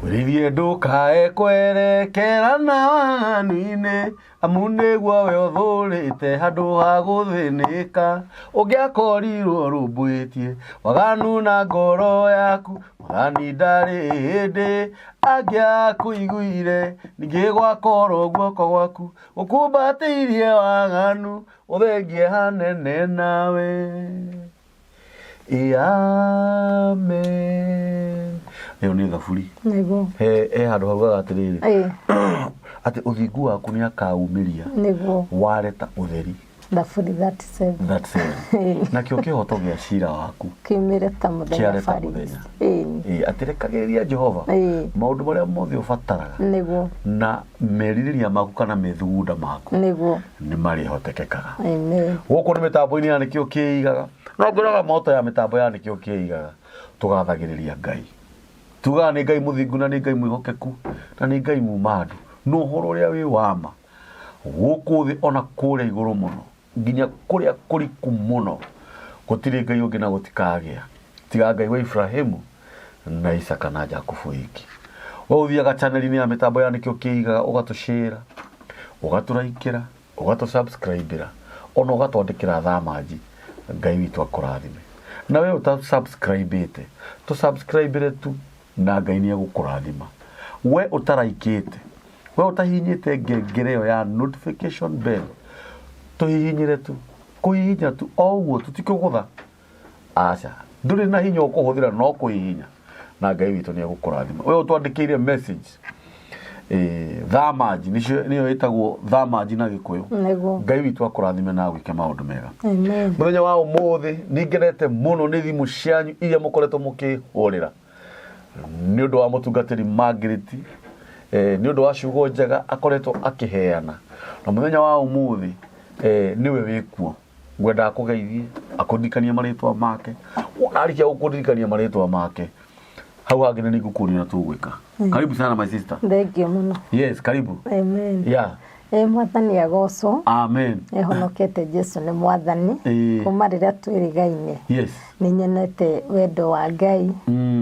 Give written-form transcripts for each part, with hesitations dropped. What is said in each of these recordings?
Wĩrĩithie ndũkae kwerekera na waganu-inĩ, amu nĩguo we ũthũrĩte handũ ha gũthĩnĩka. Ũngĩakorirwo ũrũmbũĩtie waganu na ngoro yaku, Mwathani ndarĩ hĩndĩ angĩakũiguire. Ningĩ gwakorwo guoko gwaku gũkumbatĩirie waganu, ũthengie hanene nawe. Amen. Ĩyo nĩ thaburi. Nĩguo. He handũ haugaga atĩrĩrĩ, atĩ ũthingu waku nĩ akaumĩria Nĩguo. ware ta ũtheri. Thaburi 37. That's it. Nakĩo kĩhoto gĩa cira waku Kiumĩre ta mũthenya kĩare ta barithi. mũthenya. Ĩĩ. Atĩ rekagĩrĩria Jehova maũndũ marĩa mothe ũbataraga Nĩguo. na merirĩria maku kana methugunda maku Nĩguo. nĩ marĩhotekekaga. Amen. Gũkũ nĩ mĩtambo-inĩ ya nĩkĩo kĩigaga, no ngwĩraga moto ya mĩtambo ya nĩkĩo kĩigaga, tũgathagĩrĩria Ngai, tugaga nĩ Ngai mũthingu na nĩ Ngai mwĩhokeku na nĩ Ngai muma andũ na ũhoro ũrĩa wĩ wa ma gũkũ thĩ ona kũrĩa igũrũ mũno nginya kũrĩa kũriku mũno gũtirĩ Ngai ũngĩ na gũtikagĩa tiga Ngai wa Ibrahimu na Isaka na Jakubu wiki. We ũthiaga channel-inĩ ya mĩtambo ya nĩkĩo kĩigaga, ũgatũshare, ũgatũraikĩra, ũgatũ-subscribe-ĩra, ona ũgatwandĩkĩra thamanji. Ngai witũ akũrathime. Na we ũta-subscribe-ĩte, tũ-subscribe-ĩre tu na Ngai nĩ egũkũrathima. We ũtaraikĩte, we ũtahihinyĩte ngengere ĩyo ya notification bell, tũhihinyĩre tu, kũhihinya tu o ũguo tu ti kũgũtha. Aca, ndũrĩ na hinya ũkũhũthĩra no kũhihinya na Ngai witũ nĩ egũkũrathima. We ũtwandĩkĩire message, thamanji nĩcio nĩyo ĩtagwo thamanji na Gĩkũyũ. Nĩguo. Ngai witũ akũrathime na agwĩke maũndũ mega. Amen. Mũthenya wa ũmũthĩ nĩ ngenete mũno nĩ thimũ cianyu iria mũkoretwo mũkĩhũrĩra nĩ ũndũ wa mũtungatĩri Margaret, nĩ ũndũ wa ciugo njega akoretwo akĩheana. Na mũthenya wa ũmũthĩ, nĩwe wĩkuo. Ngwenda akũgeithie, akũririkanie marĩtwa make. Wona arĩkia gũkũririkania marĩtwa make, hau hangĩ nĩ ngũkũria ũrĩa tũgwĩka. Karibu sana my sister. Thank you mũno. Yes, karibu. Amen. Yeah. Ĩ Mwathani agocwo. Amen. Nĩhonokete Jesu nĩ Mwathani. Kuma rĩrĩa twĩrĩgaine. Yes. Nĩ nyonete wendo wa Ngai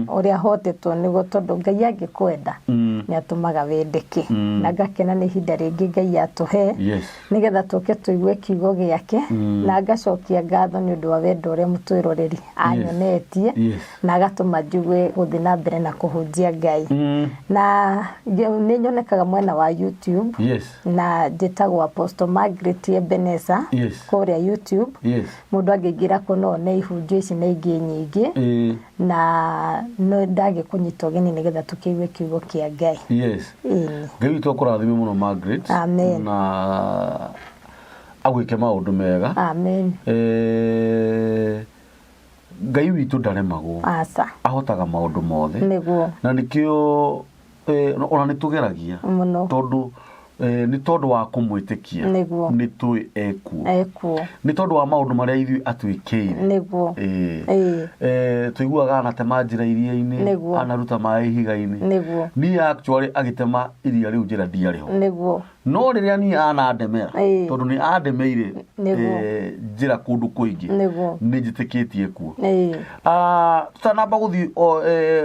ũrĩa hotetwo nĩguo, tondũ Ngai angĩkwenda nĩ atũmaga wendeke. Na ngakena nĩ ihinda rĩngĩ Ngai atũhe. Yes. Nĩgetha tũke tũigue kiugo gĩake. Na ngacokia ngatho nĩ ũndũ wa wendo ũrĩa mũtwĩroreri anyonetie. Na agatũma njigue gũthiĩ na mbere na kũhunjia Ngai. Na nĩ nyonekaga mwena wa YouTube. Na njĩtagwo Apostle Margaret Ebenezer. Kũrĩa YouTube. Mũndũ angĩingĩra kuo no one ihunjio ici na ingĩ nyingĩ. Na no ndagĩkũnyita ũgeni nĩgetha tũkĩigue kiugo kĩa Ngai. Yes. Ngai witũ akũrathime mũno Margaret. Amen. Na agwĩke maũndũ mega. Amen. Ngai witũ ndaremagwo. Aca. Ahotaga maũndũ mothe. Nĩguo. Na nĩkĩo ona nĩ tũgeragia. Mũno. Tondũ nĩ tondũ wa kũmwĩtĩkia. Nĩguo. Nĩ tũĩ ekuo. Ekuo. Nĩ tondũ wa maũndũ marĩa ithuĩ atwĩkĩire. Nĩguo. Tũiguaga anatema njĩra iria-inĩ. Nĩguo. Anaruta maĩ ihiga-inĩ. Nĩguo. Niĩ actually agĩtema iria rĩu njĩra ndiarĩ ho. Nĩguo. No rĩrĩa niĩ anandemera, tondũ nĩ andemeire njĩra kũndũ kũingĩ, Nĩguo. nĩ njĩtĩkĩtie kuo. Tũtanamba gũthiĩ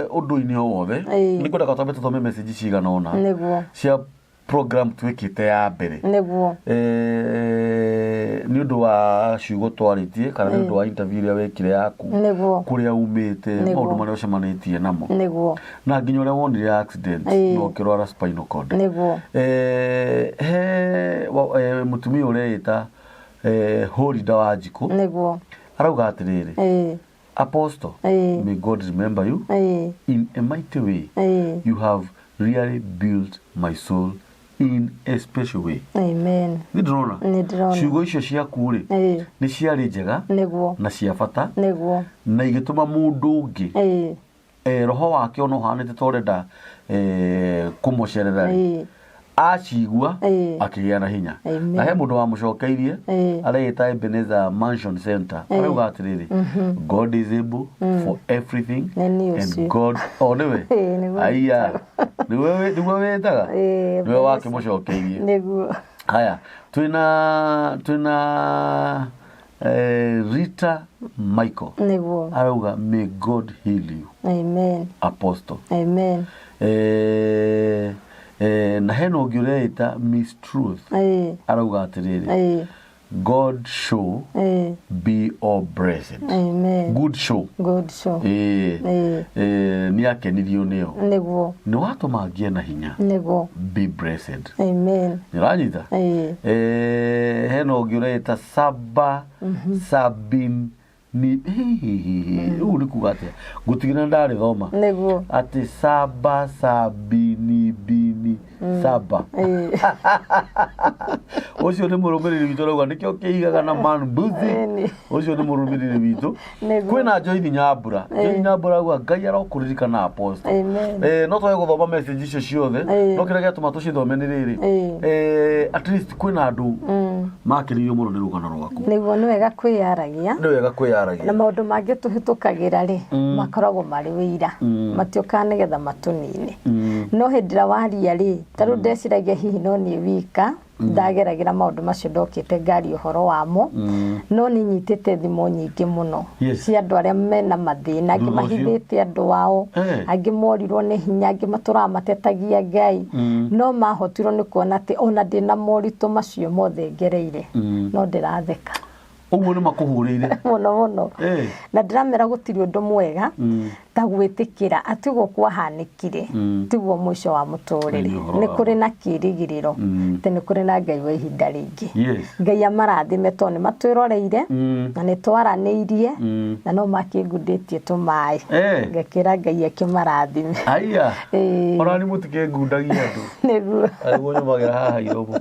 ũndũ-inĩ o wothe, nĩ ngwendaga twambe tũthome message cigana ũna Nĩguo. cia program twĩkĩte ya mbere. Nĩguo. Nĩ ũndũ wa ciugo twarĩtie kana nĩ ũndũ wa interview ĩrĩa wekire yaku, Nĩguo. kũrĩa umĩte, Nĩguo. maũndũ marĩa ũcemanĩtie namo. Nĩguo. Na nginya ũrĩa wonire accident na ũkĩrwara spinal cord. Nĩguo. He mũtumia ũreĩta Horinda wa Njikũ. Nĩguo. Arauga atĩrĩrĩ, Apostle, may God remember you in a mighty way. You have really built my soul in a special way. Amen. Nĩ ndĩrona. Nĩ ndĩrona. Ciugo icio ciaku rĩ, nĩ ciarĩ njega. Nĩguo. Na cia bata. Nĩguo. Na igĩtũma mũndũ ũngĩ roho wake ona ũhanĩte ta ũrenda kũmũcerera rĩ, acigua akĩgĩa na hinya. Amen. Na he mũndũ wamũcokeirie areĩta Ebenezer Mansion Center, arauga atĩrĩrĩ, God is able for everything Nĩ niĩ and ũcio. God, o nĩwe. Ĩĩ, nĩguo Aiya, nĩwe nĩguo wĩtaga, Ĩĩ, nĩwe wakĩmũcokeirie. Nĩguo. Haya, twĩna Rita Michael Nĩguo. Arauga, "May God heal you, Amen. Apostle." Amen. Na hena ũngĩ ũreĩta Miss Truth, arauga atĩrĩrĩ, "God show be all blessed." Amen. Good show. Good show. Nĩ akenirio nĩo. Nĩ watũma ngĩe na hinya. Be blessed. Amen. Nĩũranyita? Hena ũngĩ ũreĩta Saba Sabin ni ũguo nĩ kuga atĩa? Ngũtigĩra ndarĩthoma. Atĩ saba sabini bini saba. Ũcio nĩ mũrũmĩrĩri witũ, arauga nĩkĩo kĩigaga na man mbuzi. Ũcio nĩ mũrũmĩrĩri witũ. Kwĩna Joyce Nyambura. Joyce Nyambura auga, "Ngai arokũririkana, Apostle." Amen. No twage gũthoma message icio ciothe, no kĩrĩa gĩatũma tũcithome nĩ rĩrĩ, at least kwĩna andũ makenirio mũno nĩ rũgano rwaku. Nĩguo, nĩ wega kwĩyaragia. Nĩ wega kwĩyaragia. Na maũndũ mangĩ tũhĩtũkagĩra rĩ, makoragwo marĩ wĩira, matiũkaga nĩgetha matũnine. No hĩndĩ ĩrĩa waria rĩ, ta rĩu ndeciragia hihi no niĩ wika ndageragĩra maũndũ macio, ndokĩte ngaria ũhoro wamo, no nĩ nyitĩte thimũ nyingĩ mũno cia andũ arĩa mena mathĩna, angĩ Thutha ũcio? mahithĩte andũ ao, angĩ morirwo nĩ hinya, angĩ matũraga matetagia Ngai, no mahotirwo nĩ kuona atĩ ona ndĩna moritũ macio mothe ngereire, no ndĩratheka. Ũguo nĩ makũhũrĩire? Mũno mũno. Na ndĩramera gũtirĩ ũndũ mwega ta gwĩtĩkĩra atĩ ũguo kwahanĩkire tiguo mũico wa mũtũrĩre. Nĩ ũhoro Nĩ wa kũrĩ na kĩrĩgĩrĩro atĩ nĩ kũrĩ na Ngai wa ihinda rĩngĩ. Ngai amarathime tondũ nĩ matwĩroreire na nĩ twaranĩirie na no makĩngundĩtie tũmaĩ. Ngakĩra Ngai akĩmarathime. Aya. Ona ni mũtikĩngundagia andũ. Nĩguo nyumagĩra haha iromo.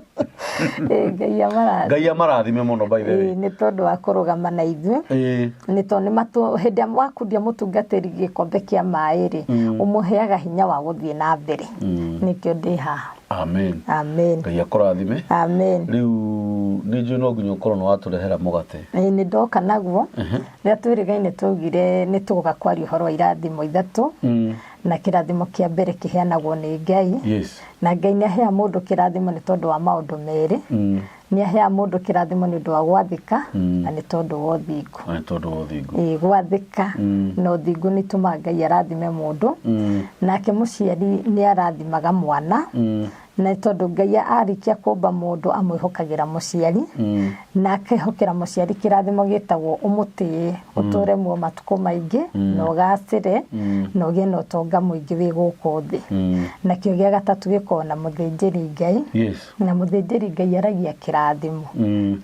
Ngai amarathime. Ngai amarathime mũno, by the way. Nĩ tondũ wa kũrũgama na ithuĩ. Nĩ tondũ nĩ matũ hĩndĩ ĩrĩa wakundia mũtungatĩri gĩkombe kĩa maĩ rĩ, ũmũheaga hinya wa gũthiĩ na mbere. Nĩkĩo ndĩ haha. Amen. Amen. Ngai akũrathime. Amen. Rĩu nĩ njũĩ no nginya ũkorwo nĩ watũrehera mũgate. Ĩĩ, nĩ ndoka naguo. Rĩrĩa twĩrĩgaine twaugire nĩ tũgũka kwaria ũhoro wa irathimo ithatũ, na kĩrathimo kĩa mbere kĩheanagwo nĩ Ngai. Na Ngai nĩ aheaga mũndũ kĩrathimo nĩ tondũ wa maũndũ merĩ. Nĩ aheaga mũndũ kĩrathimo nĩ ũndũ wa gwathĩka na nĩ tondũ wa ũthingu. Na nĩ tondũ wa ũthingu. Ĩĩ, gwathĩka na ũthingu nĩ itũmaga Ngai arathime mũndũ. Nake mũciari nĩ arathimaga mwana, na tondũ Ngai arĩkia kũmba mũndũ amwĩhokagĩra mũciari, na akehokera mũciari kĩrathimo gĩtagwo ũmũtĩe, ũtũre muo matukũ maingĩ na ũgacĩre na ũgĩe na ũtonga mũingĩ wĩ gũkũ thĩ. Nakĩo gĩa gatatũ gĩkoragwo na mũthĩnjĩri Ngai. Na mũthĩnjĩri Ngai aragia kĩrathimo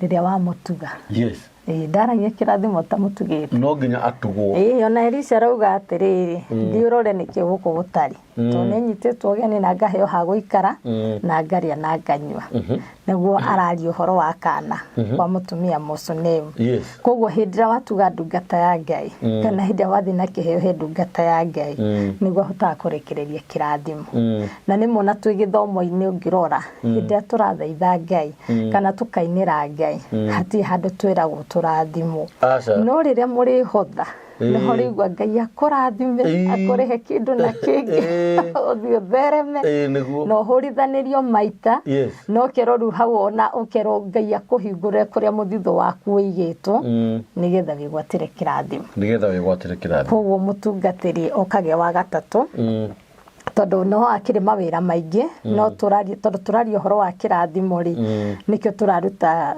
rĩrĩa wamũtuga. Ĩĩ, ndaragia kĩrathimo ũtamũtugĩte. No nginya atugwo. Ĩĩ, ona Elisha arauga atĩrĩrĩ, "Thiĩ ũrore nĩkĩ gũkũ gũtarĩ, tondũ nĩ nyitĩtwo ũgeni na ngaheo ha gũikara na ngarĩa na nganyua." Nĩguo araria ũhoro wa kana kwa mũtumia Mũsunemu. Koguo hĩndĩ ĩrĩa watuga ndungata ya Ngai, kana hĩndĩ ĩrĩa wathiĩ na kĩheo he ndungata ya Ngai, nĩguo ahotaga kũrekereria kĩrathimo. Na nĩ mona twĩ gĩthomo-inĩ, ũngĩrora hĩndĩ ĩrĩa tũrathaitha Ngai kana tũkainĩra Ngai, hatirĩ handũ twĩragwo tũrathimwo. Aca. No rĩrĩa mũrĩhotha, nĩho rĩigua Ngai akũrathime, akũrĩhe kĩndũ na kĩngĩ, ũthiĩ ũthereme Nĩguo. Na ũhũrithanĩrio maita. No ũkerwo rĩu hau ona ũkerwo Ngai akũhingũre kũrĩa mũthithũ waku ũigĩtwo, nĩgetha wĩgwatĩre kĩrathimo. Nĩgetha wĩgwatĩre kĩrathimo. Koguo mũtungatĩri okage wa gatatũ, tondũ no akĩrĩ mawĩra maingĩ, no tũraria, tondũ tũraria ũhoro wa kĩrathimo rĩ, nĩkĩo tũraruta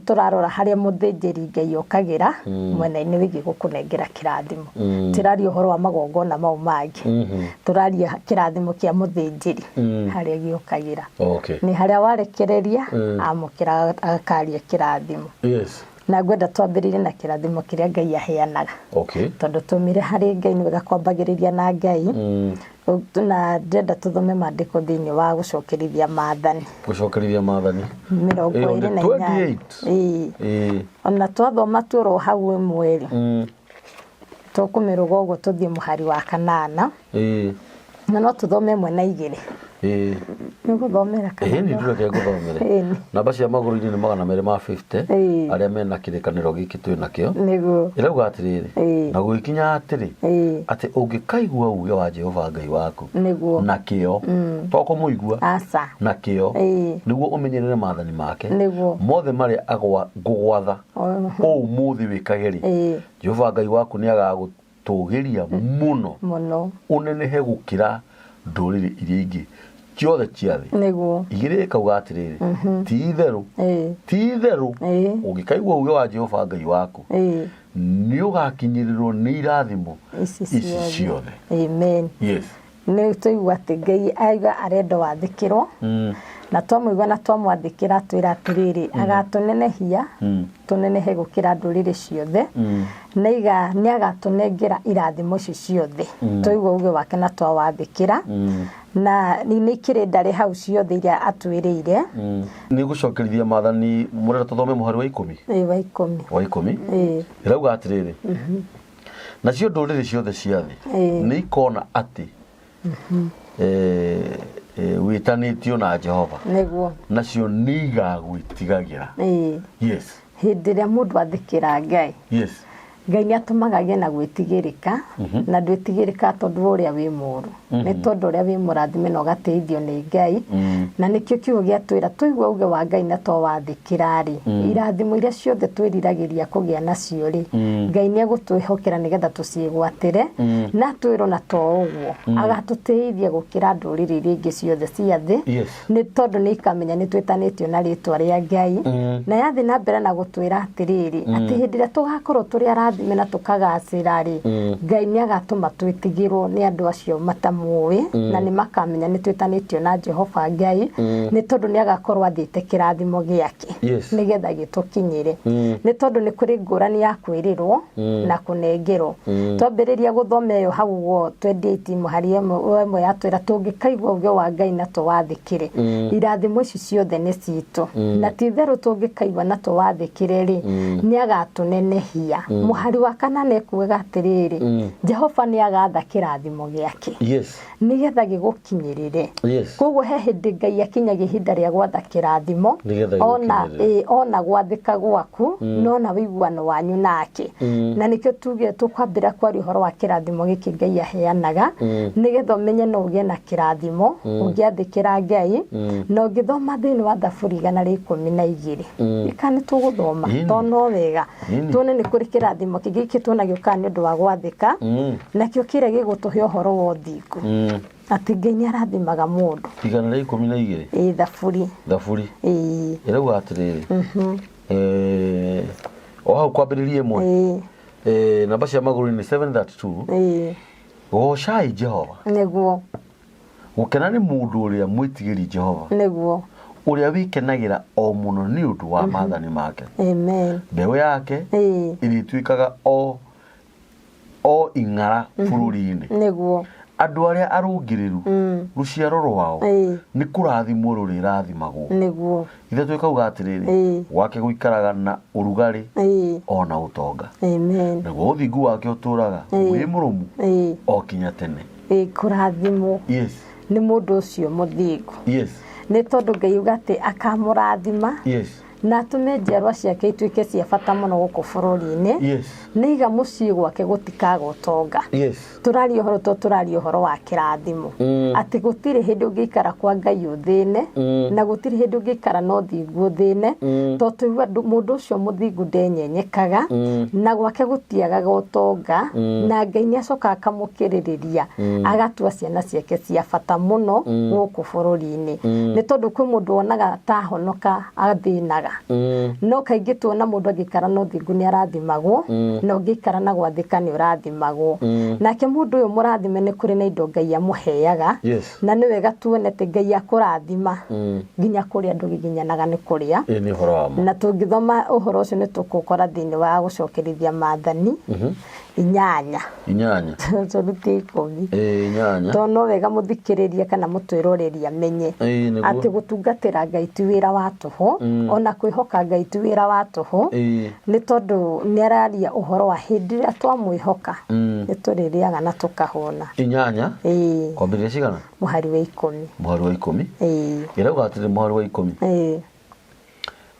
tũrarora harĩa mũthĩnjĩri Ngai okagĩra mwena-inĩ wĩgiĩ gũkũnengera kĩrathimo. Tũraria ũhoro wa magongona mau mangĩ, tũraria kĩrathimo kĩa mũthĩnjĩri harĩa gĩũkagĩra. Nĩ harĩa warekereria amũkĩra akaria kĩrathimo. Na ngwenda twambĩrĩrie na kĩrathimo kĩrĩa Ngai aheanaga, tondũ tumire harĩ Ngai, nĩ wega kwambagĩrĩria na Ngai. Na ndĩrenda tũthome maandĩko thĩinĩ wa Gũcokerithia Maathani. Gũcokerithia Maathani. Mĩrongo Ĩyo ĩrĩ nĩ na inyanya. 28. Ĩĩ. Ona twathoma tuoro hau ĩmwe rĩ, tũkũmĩrũga ũguo tũthiĩ mũhari wa kanana, na no tũthome ĩmwe na igĩrĩ. Ĩĩ. Nĩ gũthomera kana Ĩĩ, nĩ ndũreke ngũthomere. Ĩni. Namba cia magũrũ-inĩ nĩ 250 Ĩĩ. arĩa mena kĩrĩkanĩro gĩkĩ twĩ nakĩo. Nĩguo. Ĩrauga atĩrĩrĩ, Ĩĩ. na gũgĩkinya atĩrĩ, Ĩĩ. atĩ ũngĩkaigua uuge wa Jehova Ngai waku Nĩguo. na kĩo, to kũmũigua, Aca. na kĩo, Ĩĩ. nĩguo ũmenyerere maathani make Nĩguo. mothe marĩa ngũgwatha ũmũthĩ wĩkage rĩ, Ĩĩ. Jehova Ngai waku nĩ agagũtũgĩria mũno Mũno. ũnenehe gũkĩra ndũrĩrĩ iria ingĩ ciothe cia thĩ. Nĩguo. Igĩrĩ ĩkauga atĩrĩrĩ, ti itherũ, Ĩĩ. ti itherũ, Ĩĩ. ũngĩkaigua uuge wa Jehova Ngai waku, Ĩĩ. nĩ ũgakinyĩrĩrwo nĩ irathimo Ici ici ciothe. ciothe. Amen. Yes. Nĩ tũigua atĩ Ngai aiga arenda wathĩkĩrwo na twamũigua na twamwathĩkĩra atwĩra atĩrĩrĩ, agatũnenehia tũnenehe gũkĩra ndũrĩrĩ ciothe, na iga nĩ agatũnengera irathimo ici ciothe twaigua uge wake na twawathĩkĩra, na nĩ ikĩrĩ ndarĩ hau ciothe iria atwĩrĩire. Nĩ gũcokerithia maathani, mũrenda tũthome mũhari wa 10? Ĩĩ, wa 10. Wa 10. Ĩĩ. Ĩrauga atĩrĩrĩ, nacio ndũrĩrĩ ciothe cia thĩ Ĩĩ. nĩ ikona atĩ wĩtanĩtio na Jehova, Nĩguo. nacio nĩ igagwĩtigagĩra. Ĩĩ. Yes. Hĩndĩ ĩrĩa mũndũ athĩkĩra Ngai, Yes. Ngai nĩ atũmaga agĩe na gwĩtigĩrĩka, na ndwĩtigĩrĩka tondũ wa ũrĩa wĩ mũũru, nĩ tondũ ũrĩa wĩ mũrathime na ũgatĩithio nĩ Ngai. Na nĩkĩo kiugo gĩatwĩra twaigua uge wa Ngai na twawathĩkĩra rĩ, irathimo iria ciothe twĩriragĩria kũgĩa nacio rĩ, Ngai nĩ egũtwĩhokera nĩgetha tũciĩgwatĩre, na atwĩrwo na to ũguo agatũtĩithia gũkĩra ndũrĩrĩ iria ingĩ ciothe cia thĩ. Yes. Nĩ tondũ nĩ ikamenya nĩ twĩtanĩtio na rĩtwa rĩa Ngai. Na yathiĩ na mbere na gũtwĩra atĩrĩrĩ, atĩ hĩndĩ ĩrĩa tũgakorwo tũrĩ arathime na tũkagacĩra rĩ, Ngai nĩ agatũma twĩtigĩrwo nĩ andũ acio matamũĩ, na nĩ makamenya nĩ twĩtanĩtio na Jehova Ngai, nĩ tondũ nĩ agakorwo athĩte kĩrathimo gĩake Yes. nĩgetha gĩtũkinyĩre. Nĩ tondũ nĩ kũrĩ ngũrani ya kwĩrĩrwo na kũnengerwo. Twambĩrĩria gũthoma ĩyo hau ũguo 28 mũhari ĩmwe yatwĩra tũngĩkaigua uge wa Ngai na tũwathĩkĩre, irathimo ici ciothe nĩ citũ, na ti itherũ tũngĩkaigua na tũwathĩkĩre rĩ, nĩ agatũnenehia. Mũhari wa 8 ekuaga atĩrĩrĩ, Jehova nĩ agatha kĩrathimo gĩake Yes. nĩgetha gĩgũkinyĩrĩre. Yes. Koguo he hĩndĩ Ngai akinyagia ihinda rĩa gwatha kĩrathimo, Nĩgetha ona gĩgũkinyĩrĩre. ĩĩ, ona gwathĩka gwaku, nona ũiguano wanyu nake. Na nĩkĩo tuge tũkwambĩra kwaria ũhoro wa kĩrathimo gĩkĩ Ngai aheanaga, nĩgetha ũmenye no ũgĩe na kĩrathimo ũngĩathĩkĩra Ngai. Na ũngĩthoma thĩinĩ wa Thaburi 112, ĩka nĩ tũgũthoma Ĩni. to no wega Ĩni. tuone nĩ kũrĩ kĩrathimo kĩngĩ gĩkĩ tuona gĩũkaga nĩ ũndũ wa gwathĩka, nakĩo kĩrĩa gĩgũtũhe ũhoro wa ũthingu, atĩ Ngai nĩ arathimaga mũndũ. 112. Ĩĩ, Thaburi. Thaburi. Ĩĩ. Ĩrauga atĩrĩrĩ, o hau kwambĩrĩria ĩmwe, Ĩĩ. Namba cia magũrũ nĩ 732. Ĩĩ. Gocai Jehova. Nĩguo. Gũkena nĩ mũndũ ũrĩa mwĩtigĩri Jehova, Nĩguo. ũrĩa wĩkenagĩra o mũno nĩ ũndũ wa maathani make. Amen. Mbeũ yake Ĩĩ. ĩrĩtuĩkaga o ing'ara bũrũri-inĩ. Nĩguo. Andũ arĩa arũngĩrĩru, rũciaro rwao Ĩĩ. nĩ kũrathimwo rũrĩrathimagwo. Nĩguo. Ithatũ ĩkauga atĩrĩrĩ, Ĩĩ. gwake gũikaraga na ũrugarĩ Ĩĩ. ona ũtonga, Amen. naguo ũthingu wake ũtũũraga wĩ mũrũmu Ĩĩ. o kinya tene. Ĩĩ, kũrathimwo Yes. nĩ mũndũ ũcio mũthingu. Yes. Nĩ tondũ Ngai uga atĩ akamũrathima Yes. na atũme njiarwa ciake ituĩke cia bata mũno gũkũ bũrũri-inĩ. Yes. Nĩ iga mũciĩ gwake gũtikaga ũtonga. Yes. Tũraria ũhoro to tũraria ũhoro wa kĩrathimo, atĩ gũtirĩ hĩndĩ ũngĩikara kwa Ngai ũthĩne, na gũtirĩ hĩndĩ ũngĩikara na ũthingu ũthĩne, to tũigua mũndũ ũcio mũthingu ndenyenyekaga, na gwake gũtiagaga ũtonga, na Ngai nĩ acokaga akamũkĩrĩrĩria, agatua ciana ciake cia bata mũno gũkũ bũrũri-inĩ. Nĩ tondũ kwĩ mũndũ wonaga tahonoka athĩnaga, no kaingĩ tuona mũndũ angĩikara na ũthingu nĩ arathimagwo, na ũngĩikara na gwathĩka nĩ ũrathimagwo. Nake mũndũ ũyũ mũrathime nĩ kũrĩ na indo Ngai amũheaga. Yes. Na nĩ wega tuone atĩ Ngai akũrathima nginya kũrĩa andũ giginyanaga nĩ kũrĩa. Ĩĩ, nĩ ũhoro wa ma. Na tũngĩthoma ũhoro ũcio nĩ tũkũkora thĩinĩ wa gũcokerithia maathani. Inyanya. Inyanya. Tũrute 10. Ĩĩ, inyanya. Tondũ no wega mũthikĩrĩria kana mũtwĩroreri amenye Ĩĩ, nĩguo. atĩ gũtungatĩra Ngai ti wĩra wa tũhũ, ona kwĩhoka Ngai ti wĩra wa tũhũ, nĩ tondũ nĩ araria ũhoro wa hĩndĩ ĩrĩa twamwĩhoka, nĩ tũrĩrĩaga na tũkahũna. Inyanya. Ĩĩ. Kwambĩrĩria cigana? Mũhari wa 10. Mũhari wa 10. Ĩĩ. Ĩrauga atĩrĩ mũhari wa 10.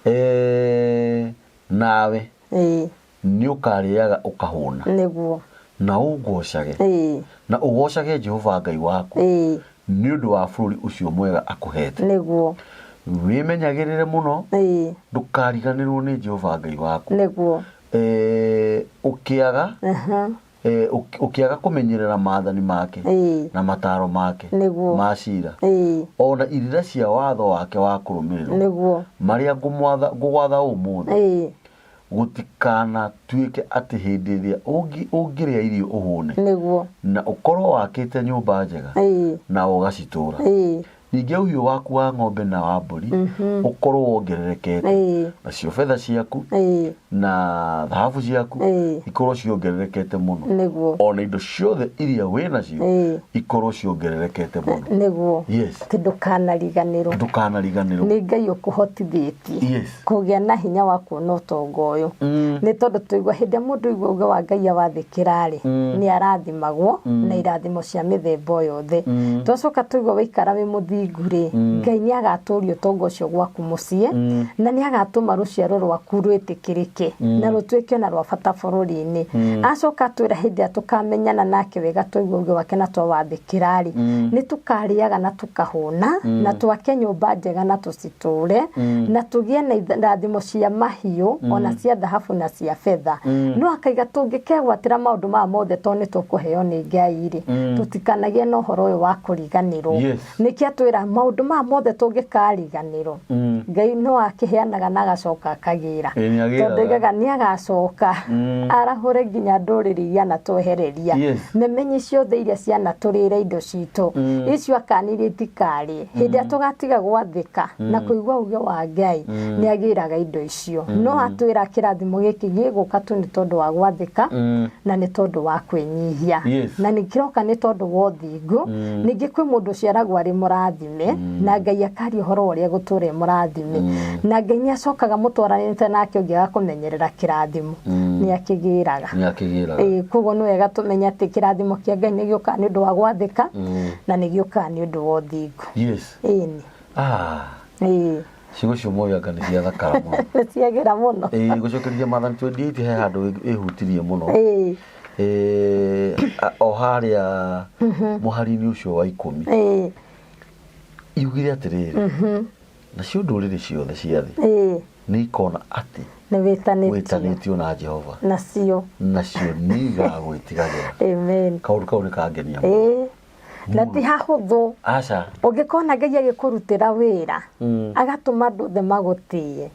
Ĩĩ. Nawe Ĩĩ. nĩ ũkarĩaga ũkahũna. Nĩguo. Na ũngocage. Ĩĩ. Na ũgocage Jehova Ngai waku. Ĩĩ. Nĩ ũndũ wa bũrũri ũcio mwega akũhete. Nĩguo. Wĩmenyagĩrĩre mũno. Ĩĩ. Ndũkariganĩrwo nĩ Jehova Ngai waku. Nĩguo. Ũkĩaga, ũkĩaga kũmenyerera maathani make Ĩĩ. na mataro make Nĩguo. ma cira, Ĩĩ. ona irĩra cia watho wake wa kũrũmĩrĩrwo, Nĩguo. marĩa ngũgwatha ũmũthĩ, Ĩĩ. gũtikanatuĩke atĩ hĩndĩ ĩrĩa ũngĩrĩa irio ũhũne, Nĩguo. na ũkorwo wakĩte nyũmba njega, Ĩĩ. na ũgacitũra, Ĩĩ. ningĩ ũhiũ waku wa ng'ombe na wa mbũri ũkorwo wongererekete, Ĩĩ. nacio betha ciaku Ĩĩ. na thahabu ciaku Ĩĩ. ikorwo ciongererekete mũno, Nĩguo. ona indo ciothe iria wĩ nacio Ĩĩ. ikorwo ciongererekete mũno. Nĩguo. Yes. Atĩ ndũkanariganĩrwo. Ndũkanariganĩrwo. Nĩ Ngai ũkũhotithĩtie Yes. kũgĩa na hinya wa kuona ũtonga ũyũ. Nĩ tondũ tũigua hĩndĩ ĩrĩa mũndũ aigua uge wa Ngai awathĩkĩra rĩ, nĩ arathimagwo na irathimo cia mĩthemba yothe. Twacoka tũigua waikara wĩ mũthingu rĩ, Ngai nĩ agatũria ũtonga ũcio gwaku mũciĩ, na nĩ agatũma rũciaro rwaku rwĩtĩkĩrĩke na rũtuĩke na rwa bata bũrũri-inĩ. Acoka atwĩra hĩndĩ ĩrĩa tũkamenyana nake wega twaigua uge wake na twawathĩkĩra rĩ, nĩ tũkarĩaga na tũkahũna, na twake nyũmba njega na tũcitũre, na tũgĩe na irathimo cia mahiũ, ona cia thahabu na cia betha. No akaiga tũngĩkegwatĩra maũndũ maya mothe tondũ nĩ tũkũheo nĩ Ngai rĩ, tũtikanagĩe na ũhoro ũyũ wa kũriganĩrwo. Yes. Nĩkĩo atwĩra maũndũ maya mothe tũngĩkariganĩrwo, Ngai no akĩheanaga na agacoka akagĩra. Ĩĩ, nĩ agĩraga. Tondũ oigaga nĩ agacoka arahũre nginya ndũrĩrĩ iria anatwehereria. Yes. Memenyi ciothe iria cianatũrĩra indo citũ, icio akanirie itikarĩe. Hĩndĩ ĩrĩa tũgatiga gwathĩka na kũigua uge wa Ngai, nĩ agĩraga indo icio. No atwĩra kĩrathimo gĩkĩ gĩgũka tu nĩ tondũ wa gwathĩka na nĩ tondũ wa kwĩnyihia. Yes. Na nĩ kĩroka nĩ tondũ wa ũthingu. Ningĩ kwĩ mũndũ ũciaragwo arĩ mũrathime, na Ngai akaria ũhoro wa ũrĩa gũtũũra e mũrathime. Na Ngai nĩ acokaga mũtwaranĩte nake ũngĩaga kũmenyerera kĩrathimo, nĩ akĩgĩraga. Nĩ akĩgĩraga. Ĩĩ, koguo nĩ wega tũmenye atĩ kĩrathimo kĩa Ngai nĩ gĩũkaga nĩ ũndũ wa gwathĩka, na nĩ gĩũkaga nĩ ũndũ wa ũthingu. Yes. Ĩni. Ĩĩ. Ciugo cio moyo anga nĩ ciathakara mũno. Nĩ ciagĩra mũno. Ĩĩ, gũcokeria Maathani 28 he handũ ĩhutirie mũno. Ĩĩ. O harĩa mũhari-inĩ ũcio wa 10. Ĩĩ. Yugire atĩrĩrĩ, nacio ndũrĩrĩ ciothe cia thĩ Ĩĩ. nĩ ikona atĩ Nĩ wĩtanĩtio. wĩtanĩtio na Jehova. Nacio. Nacio nĩ igagwĩtigagĩra. Amen. Kaũndũ kau nĩ kangenia mũno. Ĩĩ. Na ti hahũthũ. Aca. Ũngĩkona Ngai agĩkũrutĩra wĩra, agatũma andũ othe magũtĩe,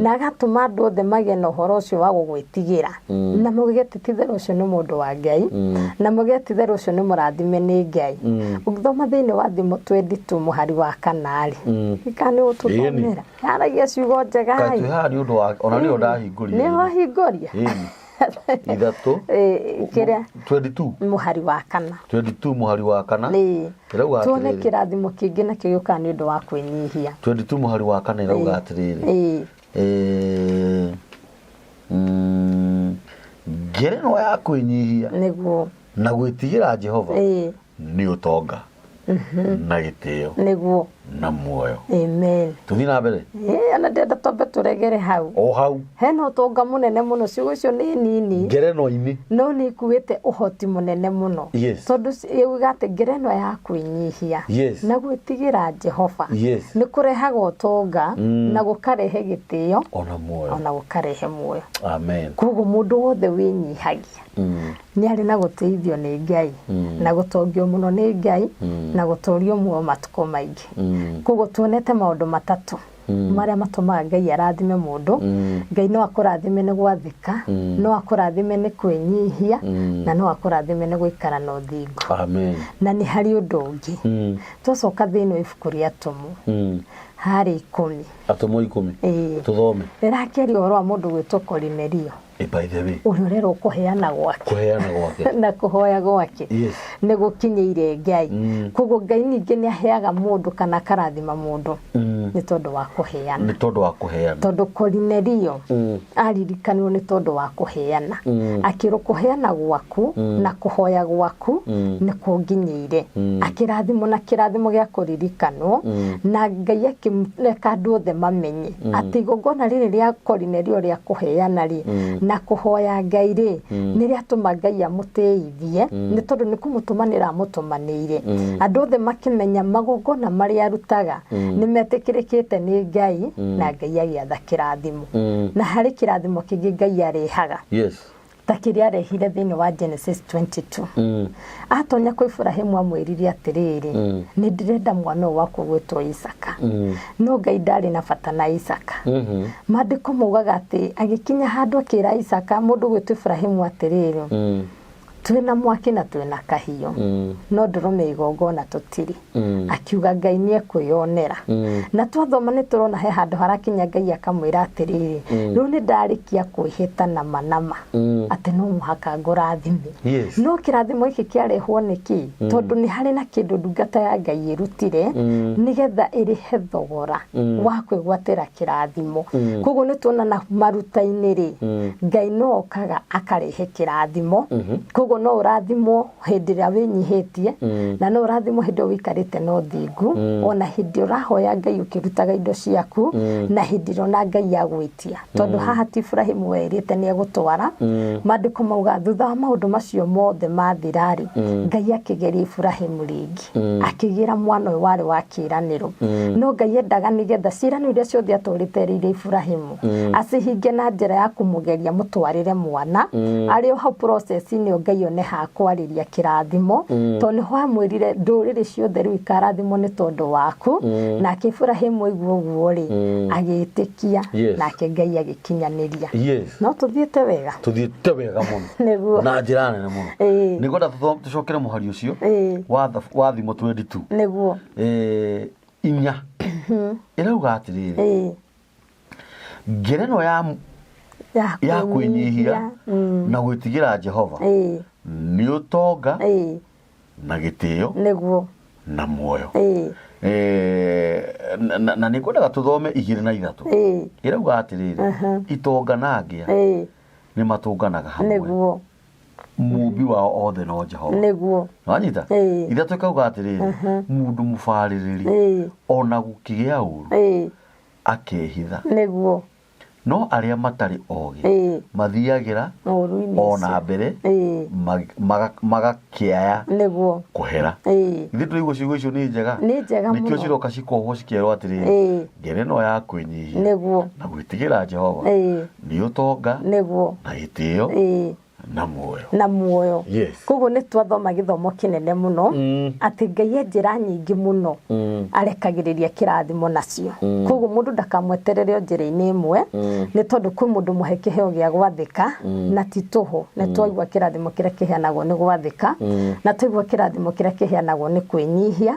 na agatũma andũ othe magĩe na ũhoro ũcio wa gũgwĩtigĩra, na mauge atĩ ti itherũ ũcio nĩ mũndũ wa Ngai, na mauge atĩ itherũ ũcio nĩ mũrathime nĩ Ngai. Ũngĩthoma thĩinĩ wa Thimo 22 mũhari wa 4 rĩ, kana nĩ ũtũthomera? Yaragia ciugo njega Kaĩ ĩ. twĩ haha nĩ ũndũ wa, ona nĩyo ndahingũria. Nĩ wahingũria? Ĩni. 3. Kĩrĩa? 22. Mũhari wa 4. 22 mũhari wa 4. Ĩĩ. Ĩrauga Tuone atĩrĩrĩ. kĩrathimo kĩngĩ nakĩo gĩũkaga nĩ ũndũ wa kwĩnyihia. 22 mũhari wa 4 ĩrauga atĩrĩrĩ. Ĩĩ. Ngerenwa ya kwĩnyihia Nĩguo. na gwĩtigĩra Jehova Ĩĩ. nĩ ũtonga na gĩtĩo Nĩguo. na muoyo. Amen. Tũthiĩ na mbere. Ĩĩ, ona ndĩrenda twambe tũregere hau. O hau. Hena ũtonga mũnene mũno, ciugo icio nĩ nini. Ngerenwa-inĩ. No nĩ ikuĩte ũhoti mũnene mũno. Yes. Tondũ ĩuga atĩ ngerenwa ya kwĩnyihia Yes. na gwĩtigĩra Jehova Yes. nĩ kũrehaga ũtonga na gũkarehe gĩtĩo ona muoyo. ona gũkarehe muoyo. Amen. Koguo mũndũ wothe wĩnyihagia nĩ arĩ na gũteithio nĩ Ngai, na gũtongio mũno nĩ Ngai, na gũtũrio muoyo matukũ maingĩ. Koguo tuonete maũndũ matatũ marĩa matũmaga Ngai arathime mũndũ. Ngai no akũrathime nĩ gwathĩka, no akũrathime nĩ kwĩnyihia, na no akũrathime nĩ gũikara na ũthingu. Amen. Na nĩ harĩ ũndũ ũngĩ. Twacoka thĩinĩ wa ibuku rĩa Atũmwo, harĩ 10. Atũmwo 10. Ĩĩ. Tũthome. Rĩrakĩaria ũhoro wa mũndũ gwĩtwo Korinelio. By the way, Ũrĩa ũrerwo kũheana gwake kũheana gwake na kũhoya gwake nĩ gũkinyĩire Ngai. Koguo Ngai ningĩ nĩ aheaga mũndũ kana akarathima mũndũ nĩ tondũ wa kũheana. Nĩ tondũ wa kũheana. Tondũ Korinelio aririkanirwo nĩ tondũ wa kũheana, akĩrwo kũheana gwaku na kũhoya gwaku nĩ kũnginyĩire, akĩrathimwo na kĩrathimo gĩa kũririkanwo, na Ngai akĩreka andũ othe mamenye atĩ igongona rĩrĩ rĩa Korinelio rĩa kũheana rĩ na kũhoya Ngai rĩ, nĩ rĩatũma Ngai amũtĩithie, nĩ tondũ nĩ kũmũtũmanĩra amũtũmanĩire. Andũ othe makĩmenya magongona marĩa arutaga nĩ metĩkĩrĩkĩte nĩ Ngai, na Ngai agĩatha kĩrathimo. Na harĩ kĩrathimo kĩngĩ Ngai arehaga ta kĩrĩa arehire thĩinĩ wa Genesis 22. Atonya kwa Iburahĩmu amwĩrire atĩrĩrĩ, nĩ ndĩrenda mwana ũyũ wakwa gwĩtwo Isaka. No Ngai ndarĩ na bata na Isaka. Maandĩko maugaga atĩ agĩkinya handũ akĩra Isaka, mũndũ gwĩtwo Iburahĩmu atĩrĩrĩ, twĩna mwaki na twĩna kahiũ, no ndũrũme igongona tũtirĩ. Akiuga Ngai nĩ ekwĩyonera. Na twathoma nĩ tũrona he handũ harakinya Ngai akamwĩra atĩrĩrĩ, rĩu nĩ ndarĩkia kwĩhĩta nama nama atĩ no mũhaka ngũrathime. No kĩrathimo gĩkĩ kĩarehwo nĩkĩ? Tondũ nĩ harĩ na kĩndũ ndungata ya Ngai ĩrutire nĩgetha ĩrĩhe thogora wa kwĩgwatĩra kĩrathimo. Koguo nĩ tuona na maruta-inĩ rĩ, Ngai no okaga akarehe kĩrathimo. Koguo no ũrathimwo hĩndĩ ĩrĩa wĩnyihĩtie, na no ũrathimwo hĩndĩ ĩyo ũikarĩte na ũthingu, ona hĩndĩ ũrahoya Ngai ũkĩrutaga indo ciaku, na hĩndĩ ĩrĩa ona Ngai agwĩtia. Tondũ haha ti Iburahĩmu werĩte nĩ egũtwara. Maandĩko mauga thutha wa maũndũ macio mothe mathira rĩ, Ngai akĩgeria Iburahĩmu rĩngĩ, akĩgĩra mwana ũyũ warĩ wa kĩĩranĩro. No Ngai endaga nĩgetha ciĩranĩro iria ciothe atũrĩte erĩire Iburahĩmu acihinge na njĩra ya kũmũgeria mũtwarĩre mwana. Arĩ o hau process-inĩ ĩyo Ngai one ha kwarĩria kĩrathimo, tondũ nĩho amwĩrire ndũrĩrĩ ciothe rĩu ikarathimwo nĩ tondũ waku. Nake Iburahĩmu aigua ũguo rĩ, agĩtĩkia, nake Ngai agĩkinyanĩria. No tũthiĩte wega. Tũthiĩte wega mũno. Nĩguo. Na njĩra nene mũno. Nĩngwenda tũcokere mũhari ũcio wa Thimo 22. Nĩguo. 4. Ĩrauga atĩrĩrĩ, ngerenwa ya kwĩnyihia na gwĩtigĩra Jehova nĩ ũtonga na gĩtĩo nĩguo na muoyo. Na nĩ ngwendaga tũthome 2 na 3. Ĩrauga atĩrĩrĩ, itonga na ngĩa nĩ matũnganaga hamwe. Nĩguo. Mũmbi wao othe no Jehova. Nĩguo. Wanyita? 3 ĩkauga atĩrĩrĩ, mũndũ mũbarĩrĩri ona gũkĩgĩa ũru akehitha. Nĩguo. No arĩa matarĩ ogĩ mathiagĩra ona mbere magakĩaya nĩguo kũhera. Ithuĩ tũraigua ciugo icio nĩ njega. Nĩ njega mũno. Nĩkĩo ciroka cikohwo cikerwo atĩrĩrĩ, ngerenwa ya kwĩnyihia nĩguo na gwĩtigĩra Jehova nĩ ũtonga nĩguo na gĩtĩo na muoyo. Na muoyo. Koguo nĩ twathoma gĩthomo kĩnene mũno, atĩ Ngai e njĩra nyingĩ mũno arekagĩrĩria kĩrathimo nacio. Koguo mũndũ ndakamweterere o njĩra-inĩ ĩmwe, nĩ tondũ kwĩ mũndũ mũhe kĩheo gĩa gwathĩka, na ti tũhũ. Nĩ twaigua kĩrathimo kĩrĩa kĩheanagwo nĩ gwathĩka, na twaigua kĩrathimo kĩrĩa kĩheanagwo nĩ kwĩnyihia,